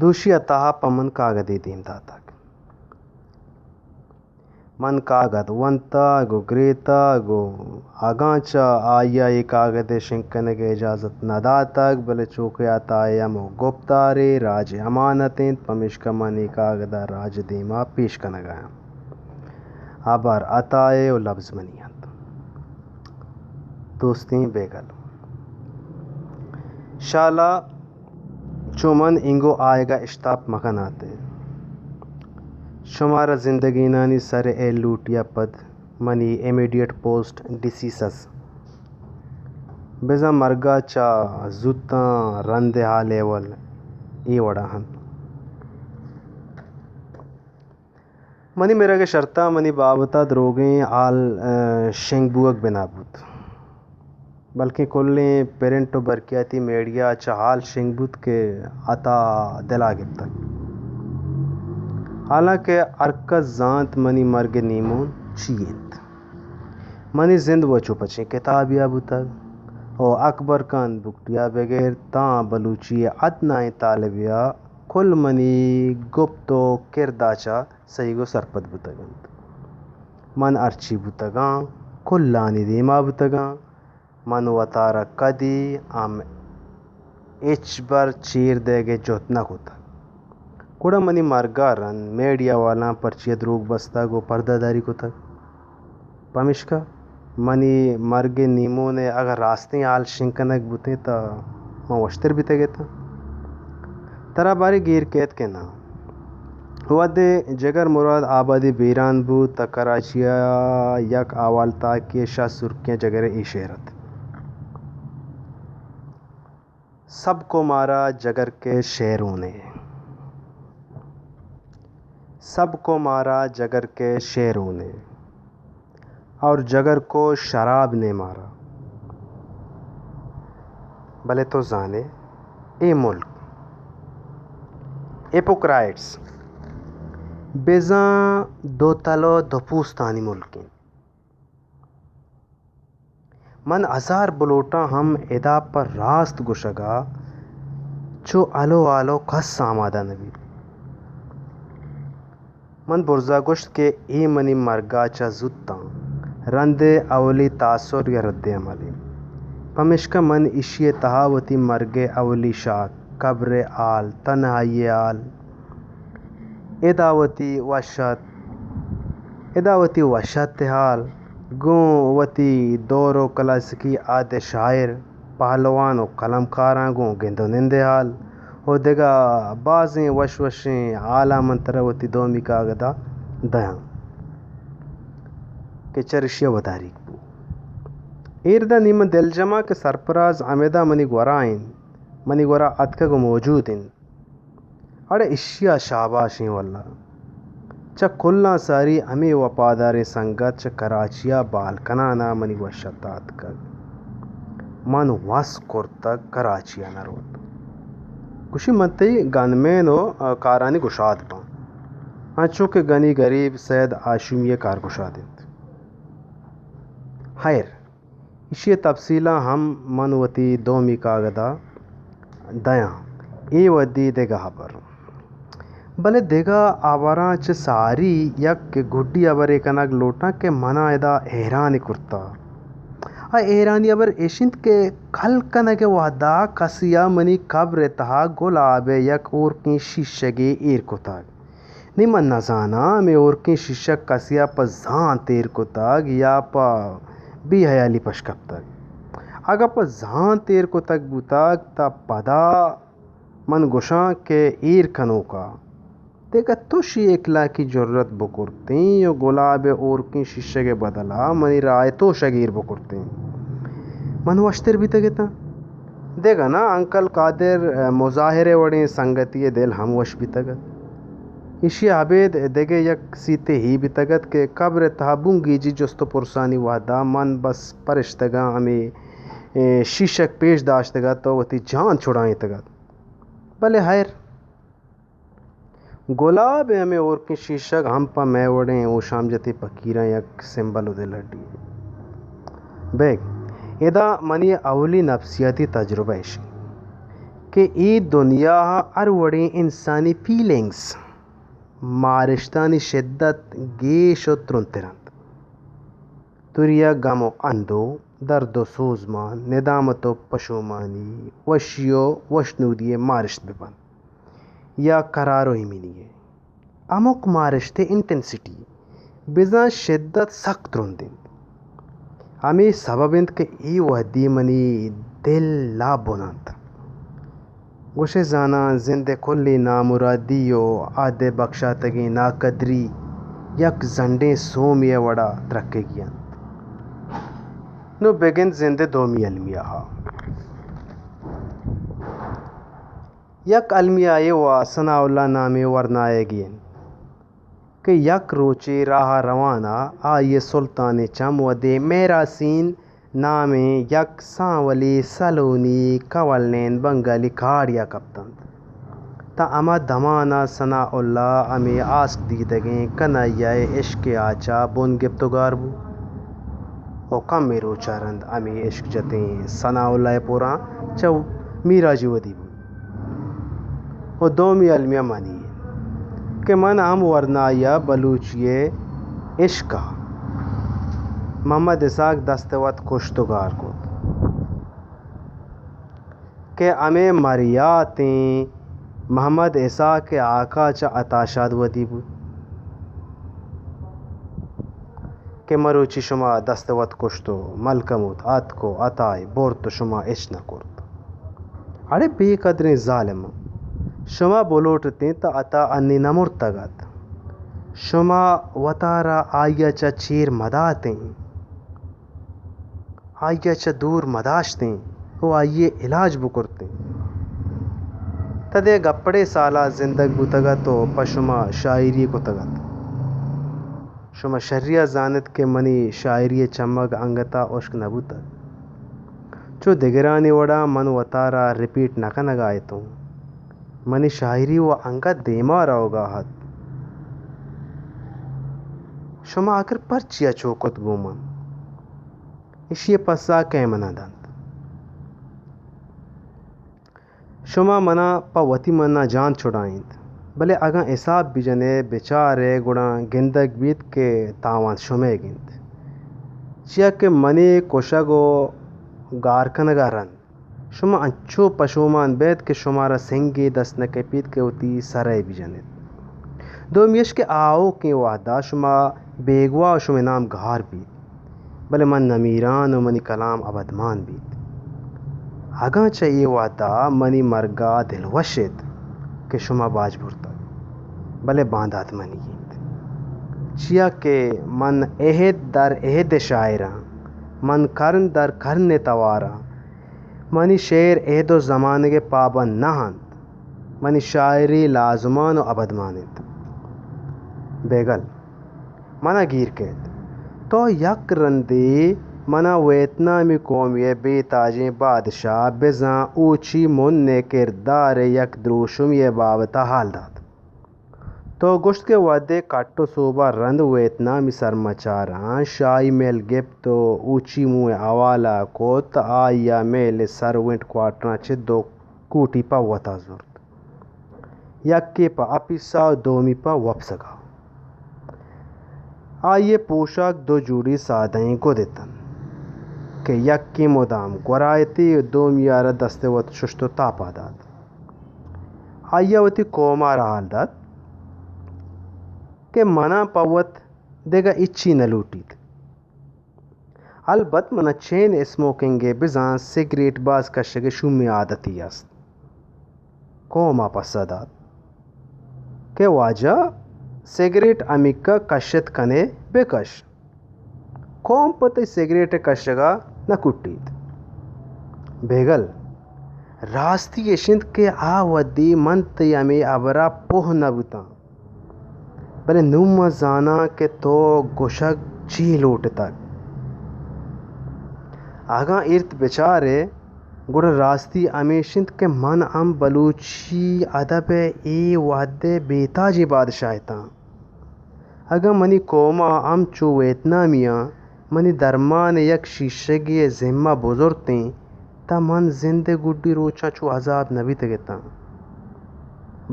دوشی ءِ تہا پہ من کاگدے دیم داتگ۔ من کاگد ونتگ ءُ گریتگ ءُ اگاں چہ آئی ءَ اے کاگد ءِ شنگ کنگ ءِ اجازت نہ داتگ، بلے چوکہ عطا ءِ ہمو گپتارے راج ءِ امانت اِنت، پمیشکا من اے کاگد ءَ راج ءِ دیما پیش کنگ ءَ آں۔ ہبر عطا ءِ ءُ لبز منی اَنت۔ دوستیں بیگل، شالا چو من اینگو آیگ ءَ اشتاپ مہ کنات۔ شمارا زندگینانی سر ءِ لوٹی ءَ پد منی امیڈیٹ پوسٹ ڈیسیسز، بزاں مرگ ءَ چہ زوتاں رند ءِ حال احوال اے وڑ ءَ اَنت۔ منی مرگ ءِ شرط ءَ منی بابت ءَ دروگیں حال، ءَ، شنگ بوگ بنا بوت، بلکیں کلیں پرنٹ ءُ برقیاتی میڈیا چہ حال شنگ بوت کہ عطا دل ءَ گپتگ۔ حالانکہ ہر کس زانت منی مرگ ءِ نیمون چی اِنت۔ منی زند وچ ءُ پچیں کتابے ءَ بوتگ ءُ اکبر خان بگٹی ءَ بگر تاں بلوچی ءِ ادنائیں طالبے ءَ کل منی گپت ءُ کرد ءَ چہ سہیگ ءُ سرپد بوتگ اَنت۔ من ہرچی بوتگ آں، کلانی دیما بوتگ آں۔ من وتارا کدی ہم ہچبر چیر دئیگ ءِ جہد نہ کتگ۔ گڑا منی مرگ ءَ رند میڈیا والاں پرچی ءَ دروگ بستگ ءُ پردہ داری کتگ؟ پمیشکا منی مرگ ءِ نیمون ءَ اگاں راستیں حال شنگ کنگ بوتیں تہ من وشتر بیتگ اتاں۔ ترا باریں گیر کیت کہ ناں؟ وھدے جگر مراد آبادی بیران بوت تہ کراچی ءَ یک احوال تاکے شاہ سرکیاں جگر ءِ اے شعر اَت: سب کو مارا جگر کے شیروں نے، سب کو مارا جگر کے شیروں نے، اور جگر کو شراب نے مارا۔ بلے تو زانے، اے ملک، ہپوکرائٹس، بزاں دو تل ءُ دو پوستانی ملک اِنت۔ من ہزار بلوٹاں ہم ادا پہ راست گوشگ ءَ چو ہلو ہالو کس آمادہ نہ بیت۔ من برزا گوشت کہ اے منی مرگ ءَ چہ زوتاں رند ءِ اولی تاثر یا رد عمل اِنت۔ پمیشکا من ایشی ءِ تہا وتی مرگ ءِ اولی شاک، قبر ءِ حال، تنہائی ءِ حال، ادا وتی وش ات، ادا وتی وش ات ءِ حال، گوں وتی دور ءُ کلاسیکی عہد ءِ شاعر، پہلوان ءُ قلمکاراں گوں گند ءُ نند ءِ حال ءُ دگہ بازیں وش وشیں حالاں من ترا وتی دومی کاگد ءَ دیاں کہ چریشی ءَ وداریگ بو۔ اے رد ءَ نی من دلجم آں کہ سرپراز ہمدا منی گورا اِنت، منی گورا اتکگ ءُ موجود اِنت۔ اڑے اشی ءَ شاباش ایں واللہ۔ چہ کلاں ساری ہمے وپاداریں سنگت چہ کراچی ءَ بال کنان ءَ منی وش ءَ اتکگ۔ من وس کرتگ کراچی ءَ نہ روت۔ گوشی من تئی گنمین ءُ کارانی گشاد باں۔ انچو کہ گنی گریب سید ہاشمی ءِ کارگشاد اِنت۔ خیر، ایشی ءِ تفصیلاں ہم من وتی دومی کاگد ءَ دیاں۔ اے وھدی دگہ ہبر۔ بلے دگہ ہبراں چہ ساری یک گڈی ہبرے کنگ لوٹاں کہ منا ادا حیران کرتہ۔ آ حیرانی ہبر ایش اِنت کہ کل کنگ ءِ وھد ءَ کسے ءَ منی قبر ءِ تہا گلاب ءِ یک ہورکیں شیشگے ایر کتگ۔ نی من نزاناں ہمے ہورکیں شیشگ کسے ءَ پہ زانت ایر کتگ یا پہ بے حیالی پش کپتگ۔ اگاں پہ زانت ایر کتگ بوتگ تہ پدا من گوشاں کہ ایر کنوک ءَ دگہ تشے اخلاقی جرات بکرتیں ءُ گلاب ءِ ہورکیں شیشگ ءِ بدل ءَ منی راہ ءِ توشگ ایر بکرتیں، من وشتر بیتگ اتاں۔ دگہ نا، انکل قادر مظاہر ءِ وڑیں سنگتی ءِ دل ہم وش بیتگ ات۔ ایشی ءَ ابید دگہ یک سیتے ہی بیتگ ات کہ قبر ءِ تہا بنگیجی جست ءُ پرسانی وہد ءَ من بس پرشتگاں ہمے، اے، شیشگ پیش داشتگ ات ءُ وتی جان چھڑائینتگ ات۔ بلے ہیر، گلاب ءِ ہمے ہورکیں شیشگ ہم پہ مئے وڑیں ہوشام جتیں پکیراں یک سمبل ءُ دلہڈی۔ بیگ، ادا منی اولی نفسیاتی تجربہ ایش اِنت کہ اے دنیا ءَ ہر وڑیں انسانی فیلنگز، مارشتانی شدت گیش ءُ ترندتر اَنت۔ تری ءَ گم ءُ اندوہ، درد ءُ سوزمان، ندامت ءُ پشومانی، وشی ءُ وشنودی ءِ مارشت بہ بنت یا قرار ءُ ایمنی ءِ۔ ہمک مارشت ءِ انٹنسٹی، بزاں شدت، سک ترند اِنت۔ ہمے سبب اِنت کہ اے وہدی منی دل لاپ بُن اَنت۔ گوشئے زاناں، زند ءِ کلیں نامرادی ءُ آ دے بکشاتگیں ناقدری یک زنڈیں سومے ءِ وڑا ترکگی اَنت۔ نوں بگند زند ءِ دومی المیہ ءَ۔ یک المیہ ءِ وا ثناء اللہ نامیں ورنایگے اِنت کہ یک روچے راہ ءَ روان ءَ آئی ءِ سلطانیں چم وھدے میراسین نامیں یک سانولی سلونی کولنین بنگالی کاڑے ءَ کپت اَنت، تاں ہما دمان ءَ ثناء اللہ ہمے آسک دیدگیں کنائیا ءِ عشق ءِ آچ ءَ بن گپت ءُ گار بوت ءُ کمے روچ ءَ رند ہمے عشق جتیں ثناء اللہ ءِ پوراں چہ میراجی ودی بوت۔ ءُ دومی المیہ منی اِنت کہ من ہم ورنائی ءَ بلوچی ءِ عشق ءَ محمد اسحاق دست ءِ وت کشت ءُ گار کت کہ ہمے مریاتیں محمد اسحاق ءِ ہاک ءَ چہ عطا شاد ودی بوت۔ کہ مروچی شما دست وت کشت ءُ ملکموت اتک ءُ عطا ءَ برت ءُ شما ہچ نہ کرت۔ اڑے بے قدریں ظالماں، شما بلوٹتیں تہ عطا انی نہ مرتگ ات۔ شما وتارا آئی ءَ چہ چیر مداتیں، آئی ءَ چہ دور مداشتیں ءُ آئی ءِ علاج بکرتیں۔ تہ دے گپڑے سالا زندگ بوتگ ات ءُ پہ شما شاعری کتگ ات۔ شما شری ءَ زان ات کہ منی شاعری ءِ چمگ انگت ءَ ہشک نہ بوتگ۔ چو دگرانی وڑا من وتارا ریپیٹ نہ کنگ ءَ اتوں۔ منی شاعری وَ انگت دیما روگ ءَ ات۔ شما آخر پرچیا چو کت گوں من؟ ایشی ءِ پسہ کئے من ءَ دنت؟ شما من ءَ پہ وتی من ءَ جان چڑائینت، بلے اگاں حساب بجن ئے، بچار ئے، گڑا گندگ بیت کہ تاوان شمئیگ اِنت، چیا کہ منی کشگ ءُ گار کنگ ءَ رند شما انچو پشومان بئیت کہ شمارا سنگے دست نہ کپیت کہ وتی سر ءَ بجن ات۔ دومی اش کہ آؤکیں وہد ءَ شما بیگواہ ءُ شمئے نام گار بیت، بلے من نمیران ءُ منی کلام ابدمان بیت۔ اگاں چہ اے وہد ءَ منی مرگ ءَ دلوش ایت کہ شما باج برتگ، بلے باندات منی اِنت، چیا کہ من عہد در عہد ءِ شاعر آں، من کرن در کرن ءِ توار آں۔ منی شعر عہد ءُ زمانگ ءِ پابند نہ اَنت۔ منی شاعری لازمان ءُ ابدمان اِنت۔ بیگل، من ءَ گیر کئیت۔ تو یک رندے من ءَ ویتنامی قومے ءِ بے تاجیں بادشاہ، بزاں ہو چی من ءِ کردار ءِ یک دروشمے ءِ بابت ءَ حال دات۔ تو گوشت کہ وھدے کٹ ءُ سوب ءَ رند ویتنامی سرمچاراں شاہی مہل گپت ءُ ہو چی موں ءِ حوالہ ءَ کت، آئی ءَ مہل ءِ سرونٹ کوارٹراں چہ دو کوٹی پہ وت ءَ زرت، یکے پہ اپیس ءَ ءُ دومی پہ وپسگ ءَ۔ آئی ءِ پوشاک دو جوڑی سادہیں گد اتنت کہ یکے مدام گورا اتی ءُ دومی ءَ را دست ءِ وت ششت ءُ تاپ ءَ دات۔ آئی ءَ وتی قوم ءَ را حال دات کہ من ءَ پہ وت دگہ ہچی نہ لوٹیت۔ البت من ءَ چین اسموکنگ ءِ بزاں سگریٹ باز کشگ ءِ شومیں عادتے است۔ قوم ءَ پسہ دات کہ واجہ، سگریٹ ہمیکہ کشت کن ئے بکش۔ قوم پہ تئی سگریٹ ءِ کشگ ءَ نہ کٹیت۔ بیگل، راستی اِش اِنت کہ آ وھدی من تئی ہمے ہبر ءَ پوہ نہ بوتاں، بلے نوں من زاناں کہ تو گوشگ چی لوٹتگ۔ اگاں ارت بچار ئے، گڑا راستی ہمیش اِنت کہ من ہم بلوچی ادب ءِ اے وھد ءِ بے تاجیں بادشاہ اتاں۔ اگاں منی قوم ءَ ہم چو ویتنامیاں منی درمان ءِ یک شیشگے ءِ ذمہ بزرتیں، تہ من زند ءِ گڈی روچاں چو عذاب نہ بیتگ اتاں۔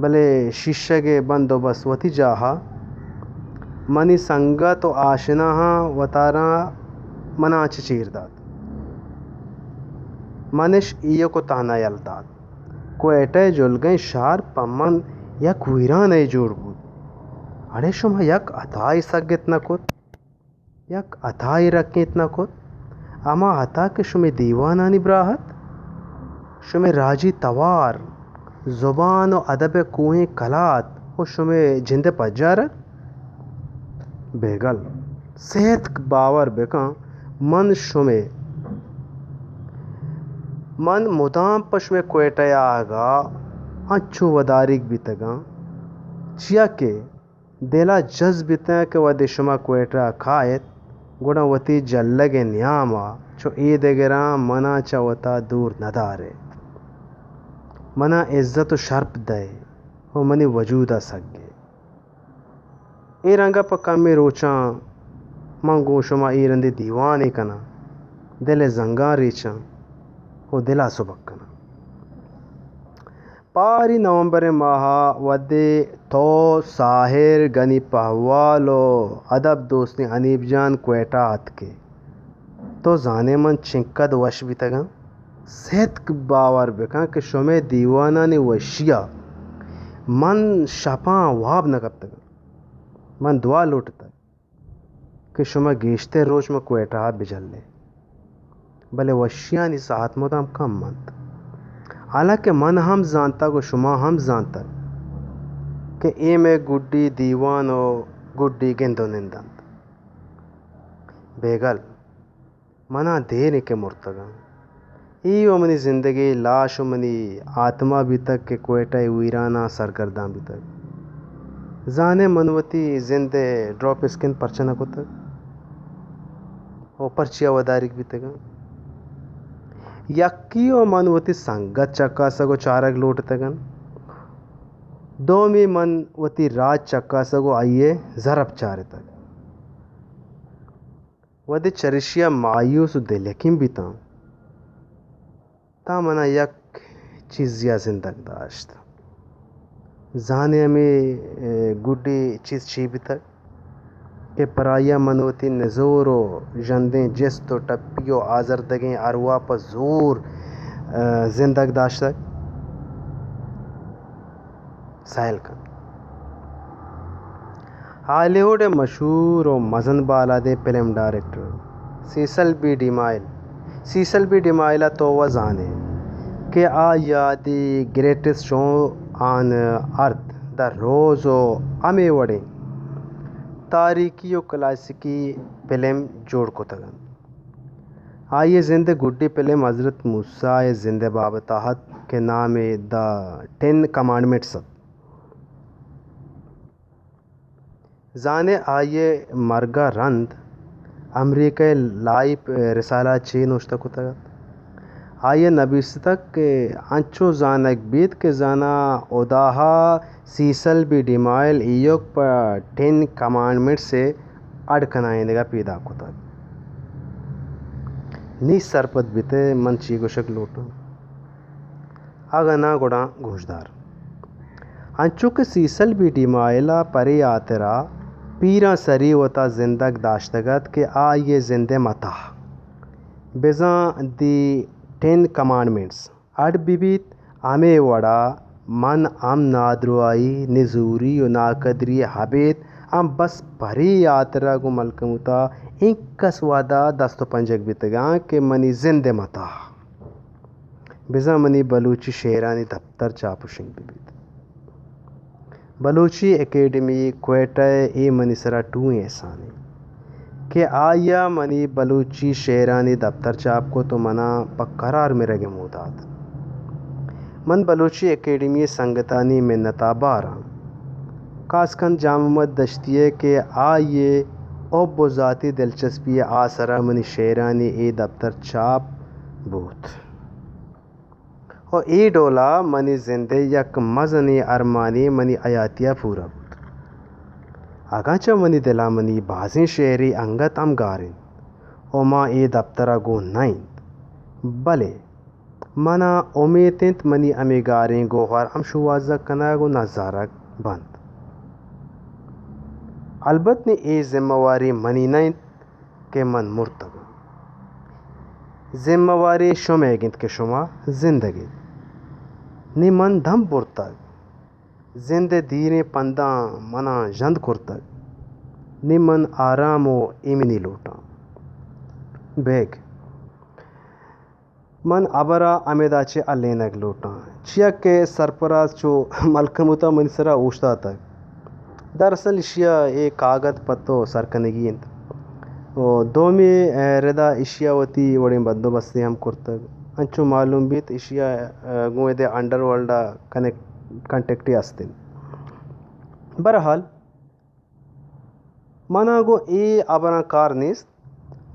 بلے شیشگ ءِ بندوبست وتی جاہ ءَ۔ منی سنگت ءُ آشناہاں وتارا من ءَ چہ چیر دات۔ من اش ایوک ءُ تہنا یل دات۔ کوئٹہ ءِ جلگئیں شہر پہ من یک ویرانہ ئے جوڑ بوت۔ اڑے شما یک عطائے سگت نہ کت؟ یک عطائے رکینت نہ کت، ہما عطا کہ شمئے دیوانانی براہ ات، شمئے راجی توار، زبان ءُ ادب ءِ کوہیں کلات ءُ شمئے جند ءِ پجارگ؟ بیگل، ستک باور بکن، من شمئے، من مدام پہ شمئے کوئٹہ ءَ آہگ ءَ انچو وداریگ بیتگاں، چیا کہ دل ءَ جزم بیتاں کہ وھدے شما کوئٹہ ءَ کائیت، گڑا وتی جلگ ءِ نیام ءَ چو اے دگراں من ءَ چہ وتا دور نہ دارئے۔ من ءَ عزت ءُ شرپ دئے ءُ منی وجود ءَ سگے۔ اے رنگ ءَ پہ کمے روچاں من گوں شما اے رندیں دیوانے کناں، دل ءِ زنگاں ریچاں ءُ دل ءَ سبک کناں۔ پاری نومبر ءِ ماہ ءَ وھدے تو، ساحر، گنی پہوال ءُ ادب دوستیں حنیف جان کوئٹہ ءَ اتکے، تو زانے من چنکد وش بیتگاں؟ ستک باور بکن کہ شمئے دیوانانی وشی ءَ من شپاں واب نہ کپتگاں۔ من دعا لوٹتگ کہ شما گیشتر روچ ماں کوئٹہ ءَ بجلے، بلے وشیانی ساعت مدام کم انت۔ حالانکہ من ہم زانتگ ءُ شما ہم زانتگ کہ اے مئے گڈی دیوان ءُ گڈی گند ءُ نند انت۔ بیگل، من ءَ دیر انت کہ مرتگاں۔ اے وَ منی زندگی لاش ءُ منی آتما بیتگ کہ کوئٹہ ءِ ویراناں سرگرداں بیتگ۔ زانئے من وتی زند ءِ ڈراپ اسکن پرچہ نہ کتگ ءُ پرچیا وداریگ بیتگاں؟ یکے ءَ من وتی سنگت چکاسگ ءُ چارگ لوٹتگ انت، دومی من وتی راج چکاسگ ءُ آئی ءِ زرپ چارتگ۔ وھدے چریشی ءَ مایوس ءُ دل یکیم بیتاں، تاں من ءَ یک چیزے ءَ زندگ داشت۔ زانئے ہمے، اے، گڈی چیز چی بیتگ کہ پرائی ءَ من وتی نزور ءُ ژندیں جست ءُ ٹپی ءُ آزردگیں ارواہ پہ زور، اے، زندگ داشتگ؟ سیل کنت۔ ہالی ووڈ ءِ مشہور ءُ مزن بالادیں فلم ڈائریکٹر سیسل بی ڈیمائل، سیسل بی ڈیمائل ءَ تو وَ زانئے کہ آئی ءَ دی گریٹسٹ شو آن ارتھ، دا روز ءُ ہمے وڑیں تاریخی ءُ کلاسیکی فلم جوڑ کتگ انت۔ آئی ءِ زند ءِ گڈی فلم حضرت موسی ءِ زند ءِ بابت ءَ ات کہ نام ءَ دا ٹین کمانڈمنٹس ات۔ زانئے آئی ءِ مرگ ءَ رند امریکہ ءِ لائف رسالہ ءَ چے نوشتہ کتگ ات؟ آئی ءَ نبیستگ کہ انچو زانگ بیت کہ زاناں ہدا ءَ سیسل بی ڈیمائل ایوک پہ ٹین کمانڈمنٹس ءِ اڈ کنائینگ ءَ پیداک کتگ۔ نی سرپد بیت ئے من چی گوشگ لوٹاں؟ اگاں ناں گڑا گوشدار۔ انچو کہ سیسل بی ڈیمائل ءَ پرے ہاترا پیراں سری وتا زندگ داشتگ ات کہ آئی ءِ زند ءِ متاہ بزاں دی ٹین کمانڈمنٹس اڈ بہ بیت، ہمے وڑا من ہم نادراہی، نزوری ءُ ناقدری ءَ ابید ہم بس پرے ہاترا گوں ملکموت ءَ اینکس وھد ءَ دست ءُ پنجگ بیتگاں کہ منی زند ءِ متاہ بزاں منی بلوچی شعرانی دپتر چاپ ءُ شنگ بہ بیت۔ بلوچی اکیڈمی کوئٹہ ءِ اے منی سرا ٹوئیں احسانے کہ آئی ءَ منی بلوچی شعرانی دپتر چاپ کت ءُ من ءَ پہ قرار مرگ ءِ موہ دات۔ من بلوچی اکیڈمی ءِ سنگتانی منت ءَ بار آں، خاص کن جان محمد دشتی ءِ کہ آئی ءِ حب ءُ ذاتی دلچسپی ءِ آسرا منی شعرانی اے دپتر چاپ بوت۔ ءُ اے ڈول ءَ منی زند ءِ یک مزنیں ارمانے منی حیاتی ءَ پورا بوت۔ اگاں چہ منی دل ءَ منی بازیں شعرے انگت ہم گار انت ءُ ماں اے دپتر ءَ گون نہ انت، بلے من ءَ امیت اِنت منی ہمے گاریں گوہر ہم شوہازگ کنگ ءُ نزارگ بنت۔ البت نی اے زمہ واری منی نہ اِنت کہ من مرتگ آں۔ زمہ واری شمئیگ اِنت کہ شما زندگ اِت۔ نی من دم برتگ۔ زند ءِ دیریں پنداں من ءَ ژند کرتگ۔ نی من آرام ءُ ایمنی لوٹاں۔ بیگ۔ من ہبر ءَ ہمدا چہ ہلینگ لوٹاں، چیا کہ سرپراز چو ملکموت ءَ منی سرا اوشتاتگ۔ دراصل ایشی ءَ اے کاگد پہ تو سر کنگی اِنت ءُ دومی، اے، ردا ایشی ءَ وتی وڑیں بندوبستے ہم کرتگ۔ انچو معلوم بیت ایشی ءَ، اے، گوں ادے انڈر ورلڈ ءَ کنیک-، کانٹیکٹے است اِنت۔ بہرحال، من ءَ گوں اے ہبراں کار نیست۔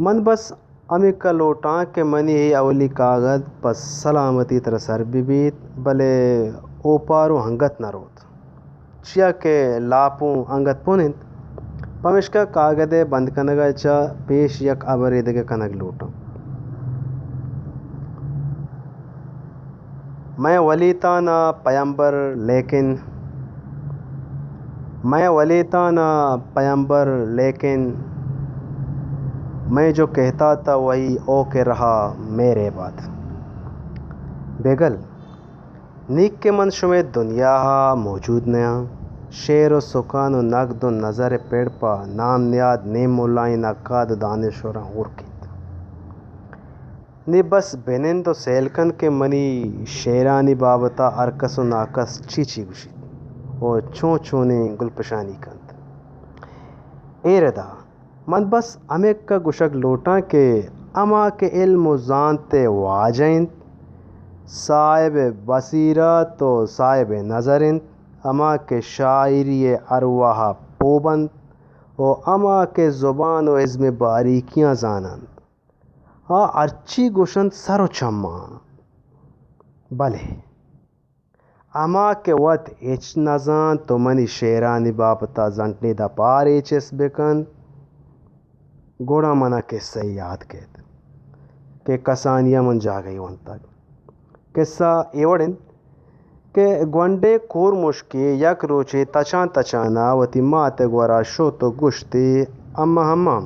من بس ہمک ءَ لوٹاں کہ منی اے اولی کاگد پہ سلامتی ترا سر بہ بیت، بلے اوپار ءُ انگت نہ روت، چیا کہ لاپ اوں انگت پُن اِنت۔ پمیشکا کاگد ءِ بند کنگ ءَ چہ پیش یک ہبرے دگہ کنگ لوٹاں۔ مئے ولیتان ءَ پیمبر لیکن، مئے ولیتان ءَ پیمبر لیکن، میں جو کہتا تھا وہی ہو کے رہا میرے بعد۔ بیگل، نی کہ من شمئے دنیا ءَ موجود نیاں، شعر ءُ سخن ءُ نقد ءُ نظر ءِ پڑ پہ نام نیاد نیم ملائیں نقاد ءُ دانشوراں ہور کیت۔ نی بس بہ نند ءُ سیل کن کہ منی شعرانی بابت ءَ ہر کس ءُ ناکس چی چی گوشیت ءُ چون چونیں گلپشانی کنت۔ اے ردا من بس ہمک ءَ گوشگ لوٹاں کہ ہما کہ علم ءُ زانت ءِ واجہ اِنت، صاحب بصیرت ءُ صاحب نظر اِنت، ہما کہ شاعری ءِ ارواہ ءَ پوب اَنت ءُ ہما کہ زبان ءُ ازم ءِ باریکیاں زان اَنت، آ ہرچی گوش اَنت سر ءُ چماں۔ بلے ہما کہ وت ہچ نہ زانت ءُ منی شعرانی بابت ءَ زنٹیں دپارے چست بہ کنت، گڑا من ءَ کسہ یے یات کیت کہ کسانی ءَ من جاگہے ونتگ۔ کسہ اے وڑ اِنت کہ گونڈیں کورمشکے یک روچے تچان تچان ءَ وتی مات ءِ گورا شت ءُ گوشتی، اماں، اماں،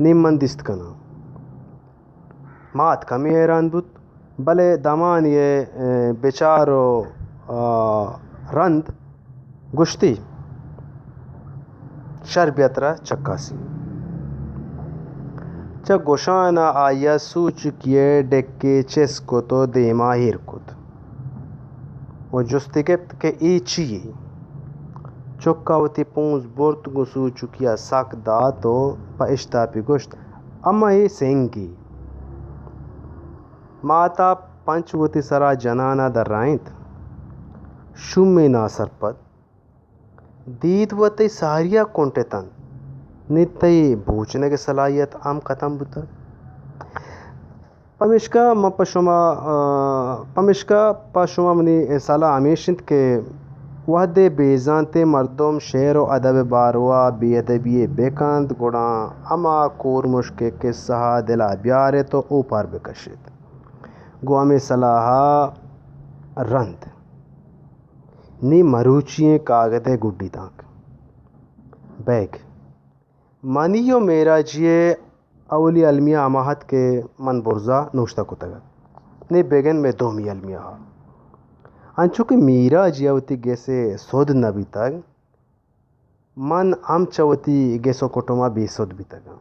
نی من دیست کناں۔ مات کمے حیران بوت، بلے دمانے ءَ، اے، بچار ءُ، آ، رند گوشتی، شر بیا ترا چکاسی۔ چہ گوشان ءَ آئی ءَ سوچکی ءِ ڈکے چست کت ءُ دیما ایر کت ءُ جستی گپت کہ اے چی یے؟ چک ءَ وتی پونز برت، گوں سوچکی ءَ سک دات ءُ پہ اشتاپی گوشت، اماں، اے سنگے۔ مات ءَ پنچ وتی سرا جنان ءَ درائینت۔ شومیں ناسرپد دیت وت تئی ساری ءَ کنٹتنت، نی تئی بوچنگ ءِ صلاحیت ہم ختم بوتگ۔ پمیشکا من پہ شما، آ، پمیشکا پہ شما منی سلاہ ہمیش اِنت کہ وہدے بے زانتیں مردم شعر ءُ ادب ءِ باروا بے ادبی یے بہ کنت، گڑا ہما کورمشک ءِ کسہ ءَ دل ءَ بیار اِت ءُ اوپار بہ کش اِت۔ گوں ہمے سلاہ ءَ رند نی مروچی ئیں کاگد ءِ گڈی دانک۔ بیگ۔ منی ءُ میراجی ءِ اولی المیہ ہما اَت کہ من برزا نوشتہ کتگ اَت۔ نی بگند مئے دومی المیہ ءَ۔ انچو کہ میراجی ءَ وتی گس ءِ سد نہ بیتگ، من ہم چہ وتی گس ءُ کٹم ءَ بے سد بیتگ آں۔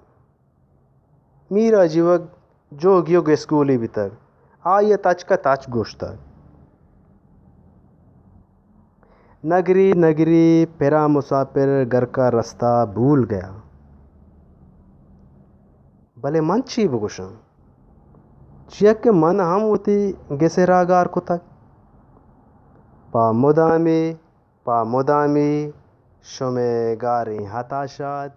میراجی وَ جوگی ءُ گسگولی بیتگ۔ آئی ءَ تچک ءَ تچک گوشتگ، نگری نگری پھرا مسافر گھر کا رستہ بھول گیا۔ بلے من چی بگوشاں؟ چیا کہ من ہم وتی گس ءِ راہ گار کتگ۔ پہ مدامی، پہ مدامی شمئے گاریں ہتاشات